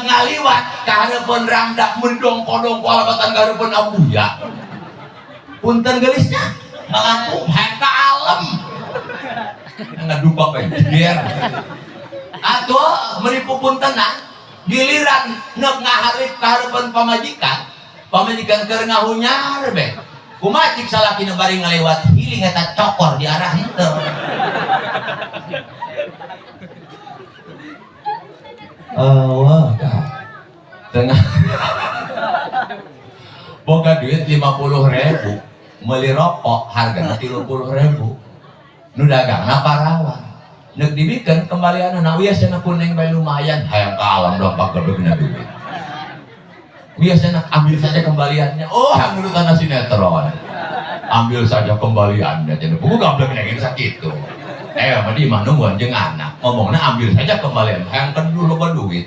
Ngaliwat ka hareupeun rangda mendongko-dongko alabatan ka hareupeun abuya. Punten geulisnya ngalangkung hayang ka alam. Ngadupak we jeger. Atuh menipu puntenan giliran nek ngaharip ka hareupeun pamajikan, pamajikan keur ngahunyar be. Kumaha cik salakina bari ngalewat hiling eta cokor di arah henteu. Allah tengah boga duit 50.000 meuli rokok hargana 30.000 nu dagangna parawan nek dibikeun kembalianna wieu cenah kuning bae lumayan hayang ka alam dong pagedegna duit wieu cenah ambil saja kembaliannya oh ngelutan sinetron ambil saja kembaliannya cenah buku gablek nengin sakitu mah di imah nungguan jeung anak ngomongna ambil saja kembalian hayang kedul loba duit.